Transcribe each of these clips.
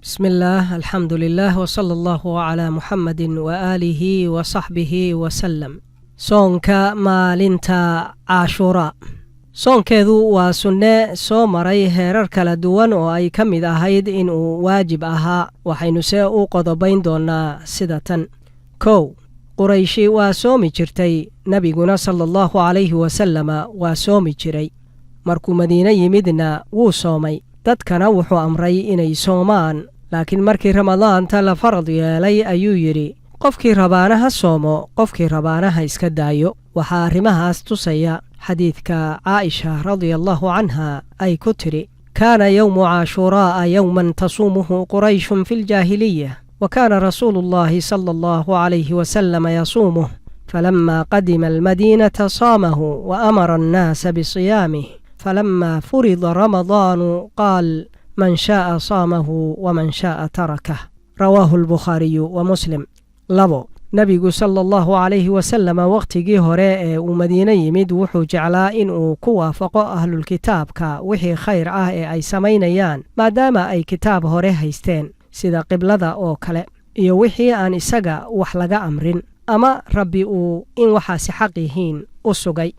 بسم الله، الحمد لله، وصلى الله على محمد وآله وصحبه وسلم. Soonka maalinta Caashuuraa, soonkeedu waa sunne soo maray heerar kala duwan oo ay ka mid ahayd inuu waajib ahaa. Waxaynuse u qodobayn doonnaa sida tan: 1. Qurayshi waa soomi jirtay, nebiguna sala Allahu calayhi wasalama waa soomi jiray. Markuu Madiine yimidna wuu soomay, dadkana wuxuu amray inay soomaan. Laakiin markii Ramadaanta la farad yeelay ayuu yidhi: "Qofkii rabaana ha soomo, qofkii rabaana ha iska daayo." Waxaa arrimahaas tusaya xadiidka Caaisha radia Allahu canha ay ku tidhi: "Kaana yowmu Caashuuraa'a yowman tasuumuhu Qurayshun fi ljaahiliya, wa kaana rasuulu Allahi sala Allahu calayhi wasalama yasuumuh, falama qadima almadiinata saamahu wa amara annaasa bisiyaamih, falama furida Ramadaanu qaal: man sha'a saamahu waman sha'a tarakah." Rawaahu Albukhaariyu wa Muslim. 2. Nebigu sala Allahu calayhi wasalama wakhtigii hore ee uu Madiine yimid wuxuu jeclaa inuu ku waafaqo ahlulkitaabka wixii khayr ah ee ay samaynayaan, maadaama ay kitaab hore haysteen, sida qiblada oo kale iyo wixii aan isaga wax laga amrin ama Rabbi uu in waxaasi xaq yihiin u sugay.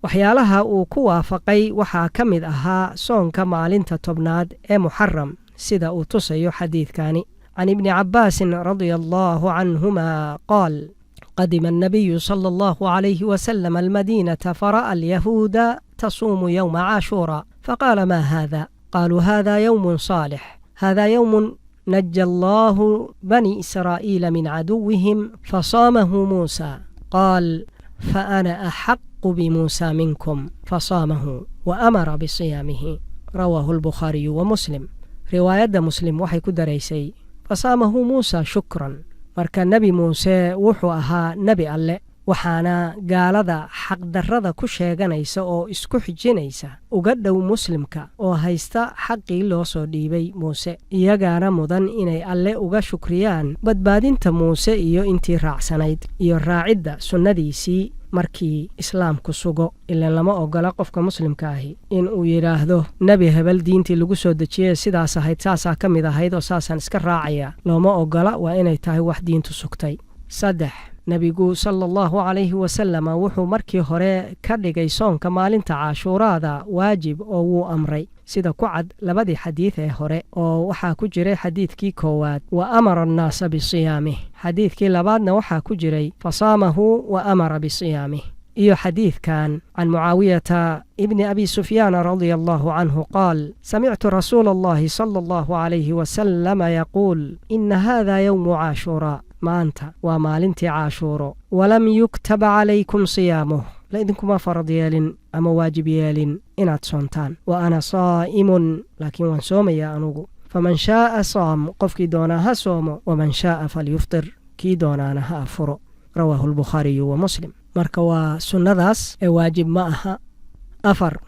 Waxyaalaha uu ku waafaqay waxaa ka mid ahaa soonka maalinta 10aad ee Muxaram, sida uu tusayo xadiidkani. Can Ibni Cabbaasin radia Allahu canhuma qaal: qadima annabiyu sala Allahu calayhi wasalam almadiinata, fara'a alyahuuda tasuumu yowma Caashuura, faqaala: "Ma hada?" Qaaluu: "Hada yowmun saalix, hada yowmun naja Allahu bani Israa'iila min caduwihim, fasaamahu Muusa." Qaal: "Faana axaqu bimuusa minkum." Fasaamahu wa amara bisiyaamihi. Rawaahu Albukhaariyu wa Muslim. Riwaayadda Muslim waxay ku daraysay: "Fasaamahu Muusa shukran." Marka Nebi Muuse wuxuu ahaa nebi Alle, waxaana gaalada xaqdarrada ku sheeganaysa oo isku xijinaysa uga dhow muslimka oo haysta xaqii loo soo dhiibay Muuse. Iyagaana mudan inay Alle uga shukriyaan badbaadinta Muuse iyo intii raacsanayd iyo raacidda sunnadiisii markii Islaamku sugo. Ilan lama ogola qofka muslimka ahi in uu yidhaahdo: "Nebi hebel diintii lagu soo dejiyey sidaas ahayd, saasaa ka mid ahayd oo saasaan iska raacaya." Looma ogola, waa inay tahay wax diintu sugtay. 3. Nebigu sala Allahu calayhi wasalama wuxuu markii hore ka dhigay soonka maalinta Caashuuraada waajib oo wuu amray, sida ku cad labadii xadiid ee hore, oo waxaa ku jiray xadiidkii koowaad: "Wa amara annaasa bisiyaamih." Xadiidkii labaadna waxaa ku jiray: "Fasaamahu wa amara bisiyaamih." Iyo xadiidkan: can Mucaawiyata ibni Abi Sufyaana radia Allahu canhu qaal: samictu rasuula Allahi sala Allahu calayhi wasalama yaquul: "Ina hada yowmu Caashuuraa," maanta waa maalintii Caashuuro, "walam yuktab calaykum siyaamuh," la idinkuma farad yeelin ama waajib yeelin inaad soontaan, "wa ana saa'imun," laakiin waan soomayaa anugu. "Faman shaa'a saam," qofkii doonaa ha soomo, "waman shaa'a falyuftir," kii doonaana ha afuro. Rawaahu Albukhaariyu wa Muslim. Marka waa sunnadaas ee waajib ma aha. 4.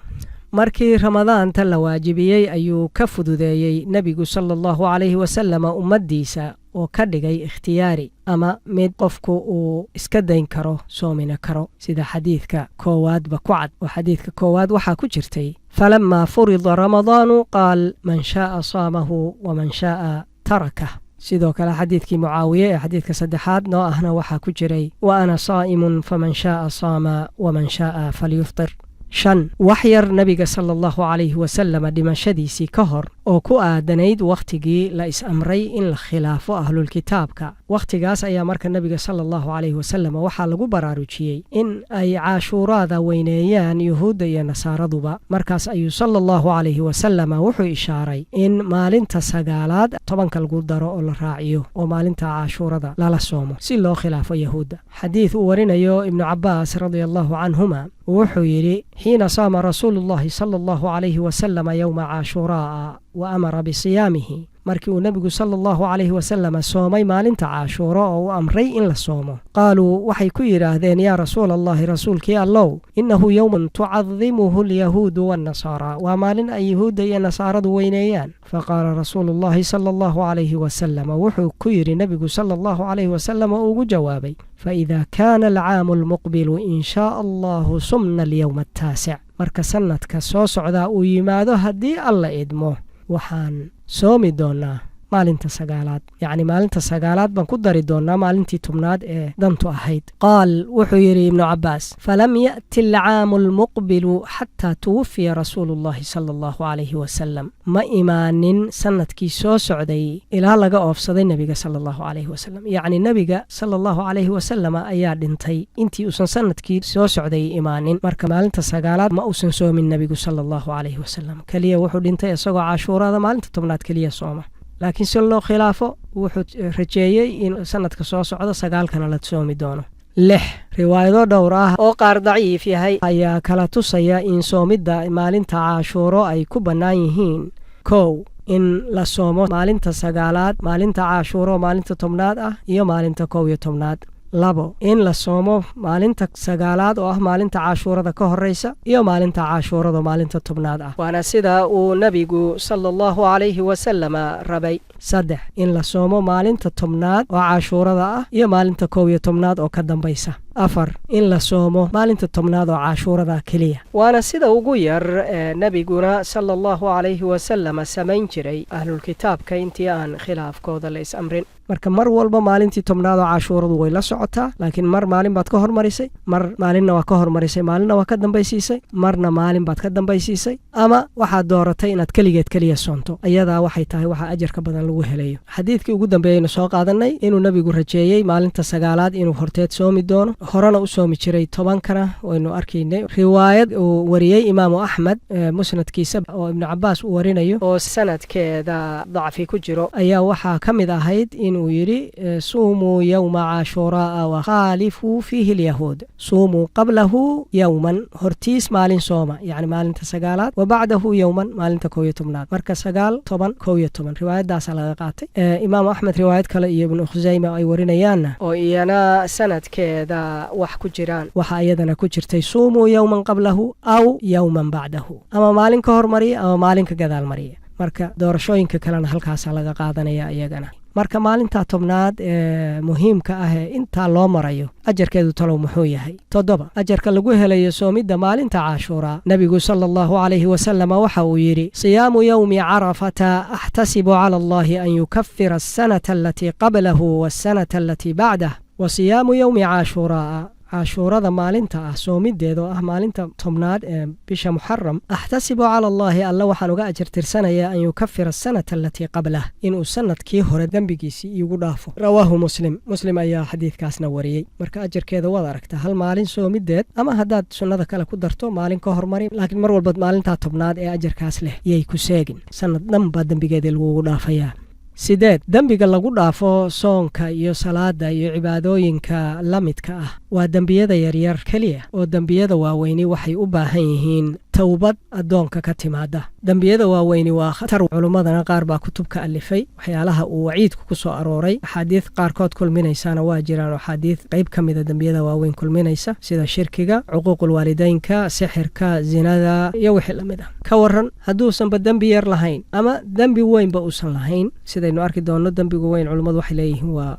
Markii Ramadaanta la waajibiyey ayuu ka fududeeyey nebigu sala Allahu calayhi wasalama ummaddiisa oo ka dhigay ikhtiyaari ama mid qofku uu iska dayn karo, soomina karo, sida xadiidka koowaadba ku cad. Oo xadiidka koowaad waxaa ku jirtay: "Falamaa furida Ramadaanu qaal: man shaa'a saamahu waman shaa'a tarakah." Sidoo kale xadiidkii Mucaawiye ee xadiidka saddexaad noo ahna waxaa ku jiray: "Wa ana saa'imun, faman shaa'a saama waman shaa'a falyuftir." 5. Wax yar nebiga sala Allahu calayhi wasalama dhimashadiisii ka hor oo ku aadanayd wakhtigii la is-amray in la khilaafo ahlulkitaabka, wakhtigaas ayaa marka nebiga sala Allahu calayhi wasalam waxaa lagu baraarujiyey in ay Caashuuraada weyneeyaan yuhuudda iyo nasaaraduba. Markaas ayuu sala Allahu calayhi wasalama wuxuu ishaaray in maalinta 9aad 10ka lagu daro oo la raaciyo oo maalinta Caashuurada lala soomo si loo khilaafo yahuudda. Xadiid uu warinayo Ibnu Cabaas radia Allahu canhuma wuxuu yidhi: xiina saama rasuulu Llahi sala Allahu calayhi wasalama yowma Caashuuraa'a wa amara bisiyaamihi, markii uu nebigu sala Allahu calayhi wasalama soomay maalinta Caashuuro oo uu amray in la soomo, qaaluu, waxay ku yidhaahdeen: "Yaa rasuula Allahi, rasuulkii Allow, innahu yowmun tucadimuhu alyahuudu waannasaara," waa maalin ay yuhuudda iyo nasaaradu weyneeyaan. Faqaala rasuulu Llahi sala Allahu calayhi wasalama, wuxuu ku yidhi nebigu sala Allahu calayhi wasalam oo ugu jawaabay: "Faida kaana alcaamu almuqbilu in shaaa Allahu sumna alyowma altaasic." Marka sannadka soo socdaa uu yimaado, haddii Alla idmo, waxaan soomi doonnaa Maalinta sagaalaad, yacni maalinta sagaalaad baan ku dari doonnaa maalintii 10aad ee dantu ahayd. Qaal, wuxuu yidhi Ibnu Cabbaas: falam ya'ti alcaamu almuqbilu xataa tuwafiya rasuulu llahi sala Allahu calayhi wasalam. Ma imaanin sanadkii soo socday ilaa laga oofsaday Nebiga sala Allahu calayhi wasalam. Yacni Nebiga sala Allahu calayhi wasalama ayaa dhintay intii uusan sanadkii soo socday imaanin. Marka maalinta sagaalaad ma uusan soomin Nebigu sala Allahu calayhi wasalam. Keliya wuxuu dhintay isagoo Cashuurada maalinta 10aad keliya sooma. Laakiin si loo khilaafo, wuxuu rajeeyey in sanadka soo socdo sagaalkana la soomi doono. Lix, riwaayado dhowr ah oo qaar daciif yahay ayaa kala tusaya in soomidda maalinta Caashuuro ay ku bannaan yihiin: 1, in la soomo maalinta sagaalaad, maalinta Caashuuro maalinta 10aad ah, iyo maalinta 11aad. 2, in la soomo maalinta sagaalaad oo ah maalinta Caashuurada ka horeysa iyo maalinta Caashuurada maalinta 10aad ah, waana sida uu Nebigu sala Allahu calayhi wasalama rabay. 3, in la soomo maalinta 10aad oo Caashuurada ah iyo maalinta 11aad oo ka dambaysa. 4, in la soomo maalinta 10aad oo Caashuurada keliya, waana sida ugu yar ee Nebiguna sala Allahu calayhi wasalama samayn jiray ahlulkitaabka intii aan khilaafkooda la is amrin. Marka mar walba maalintii 10aad oo Cashuuradu way la socotaa, laakiin mar maalin baad ka hormarisay, mar maalinna waa ka hormarisay, maalinna waa ka dambaysiisay, marna maalin baad ka dambaysiisay, ama waxaad dooratay inaad keligeed keliya soonto. Ayadaa waxay tahay waxaa ajarka badan lagu helayo. Xadiidkii ugu dambeeyeynu soo qaadanay inuu Nebigu rajeeyey maalinta sagaalaad inuu horteed soomi doono, horena u soomi jiray 10kana, waynu arkaynay. Riwaayad uu wariyey Imaamu Axmed musnadkiisa oo Ibnu Cabaas uu warinayo oo sanadkeeda dacfi ku jiro ayaa waxaa ka mid ahayd inuu yidhi: suumuu yowma Caashuuraaa wakhaalifuu fiihi alyahuud, suumuu qablahu yowman, hortiis maalin sooma, yacni maalinta sagaalaad, wa bacdahu yowman, maalinta 11aad. Marka 9, 10, 11 riwaayadaasaa laga qaatay. Imaamu Axmed riwaayad kale iyo Ibnu Khusayma ay warinayaanna oo iyana sanadkeeda wax ku jiraan, waxaa iyadana ku jirtay: suumuu yowman qablahu aw yowman bacdahu, ama maalin ka hormariya ama maalin ka gadaal mariya. Marka doorashooyinka kalena halkaasaa laga qaadanaya iyagana. Marka maalinta 10aad ee muhiimka ah ee intaa loo marayo, ajarkeedu talow muxuu yahay? 7, ajarka lagu helayo soomidda maalinta Caashuuraa. Nebigu sala Allahu calayhi wasalama waxa uu yidhi: siyaamu yowmi Carafata axtasibu cala Allahi an yukafira asanata alatii qablahu waasanata alatii bacdah, wa siyaamu yowmi Caashuuraa, Caashuurada maalinta ah soomideeda oo ah maalinta 10aad ee bisha Muxaram, axtasibu cala Allaahi, Alla waxaan uga ajartirsanayaa, an yukafira asanata alatii qablah, inuu sanadkii hore dembigiisii iigu dhaafo. Rawaahu Muslim. Muslim ayaa xadiidkaasna wariyey. Marka ajarkeeda waad aragtaa, hal maalin soomideed, ama haddaad sunnada kale ku darto maalin ka hormari, laakiin mar walba maalintaa 10aad ee ajarkaas leh yay ku seegin. Sanad dhan baa dembigeeda lagugu dhaafayaa. 8, dembiga lagu dhaafo soonka iyo salaada iyo cibaadooyinka la midka ah waa dembiyada yaryar keliya, oo dembiyada waaweyni waxay u baahan yihiin towbad addoonka ka timaada. Dembiyada waaweyni waa khatar. Culummadana qaar baa kutub ka alifay waxyaalaha uu waciidku ku soo arooray. Axaadiid qaarkood kulminaysana waa jiraan, axaadiid qayb ka mida dembiyada waaweyn kulminaysa, sida shirkiga, cuquuqul waalideynka, sixirka, zinada iyo wixii lamid ah. Ka waran hadduusanba dembi yar lahayn ama dembi weynba uusan lahayn? Sidaynu arki doonno, dembigu weyn culummadu waxay leeyihiin waa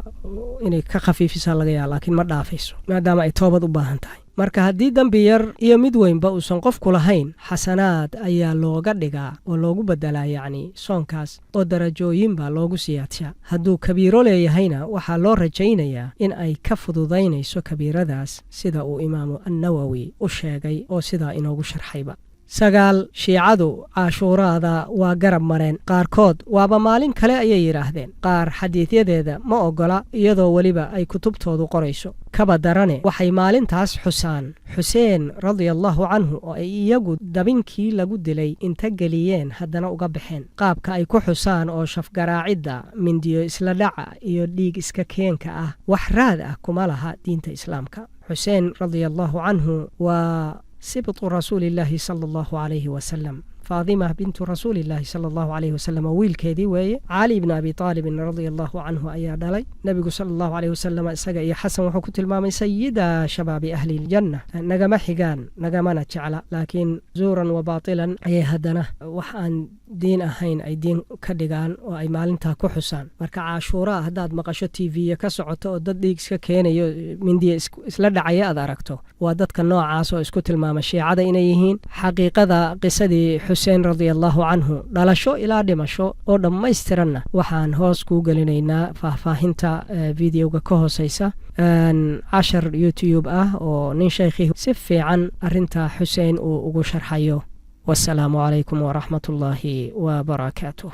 inay ka khafiifisaa laga yaaba, laakiin ma dhaafayso maadaama ay toobad u baahan tahay. Marka haddii dembi yar iyo mid weynba uusan qofku lahayn, xasanaad ayaa looga dhigaa oo loogu bedelaa, yacni soonkaas, oo darajooyin baa loogu siyaadshaa. Hadduu kabiiro leeyahayna, waxaa loo rajaynayaa in ay ka fududaynayso kabiiradaas, sida uu Imaamu Annawowi u sheegay oo sidaa inoogu sharxayba. 9, Shiicadu Cashuuraada waa garab mareen. Qaarkood waaba maalin kale ayay yidhaahdeen. Qaar xadiidyadeeda ma oggola, iyadoo weliba ay kutubtoodu qorayso. Kaba darane, waxay maalintaas xusaan Xuseen radia Allahu canhu, oo ay iyagu dabinkii lagu dilay inta geliyeen haddana uga baxeen. Qaabka ay ku xusaan oo shafgaraacidda, mindiyo isla dhaca iyo dhiig iska keenka ah wax raad ah kuma laha diinta Islaamka. Xuseen radia Allahu canhu waa sibtu Rasuulillaahi sala Allahu calayhi wasalam. Faadima bintu Rasuulillaahi sala Allahu calayhi wasalam oo wiilkeedii weeye. Cali ibni Abi Aalibin radia Allahu canhu ayaa dhalay. Nebigu sala Allahu calayhi wasalam isaga iyo Xasan wuxuu ku tilmaamay sayida shabaabi ahli ljanna. Nagama xigaan, nagamana jecla, laakiin zuuran wa baatilan ayay haddana wax aan Diin ahayn ay diin ka dhigaan oo ay maalintaa ku xusaan. Marka Caashuuraa haddaad maqasho TV ka socoto oo dad dhiig iska keenayo, mindiya isla dhacaya aad aragto, waa dadka noocaas oo isku tilmaama Shiicada inay yihiin. Xaqiiqada qisadii Xuseen radia Allahu canhu, dhalasho ilaa dhimasho oo dhammaystiranna, waxaan hoos kuu gelinaynaa faahfaahinta videoga ka hooseysa cashar YouTube ah oo nin shaykhii si fiican arinta Xuseen uu ugu sharxayo. Wasalaamu calaykum waraxmat ullaahi wabarakaatuh.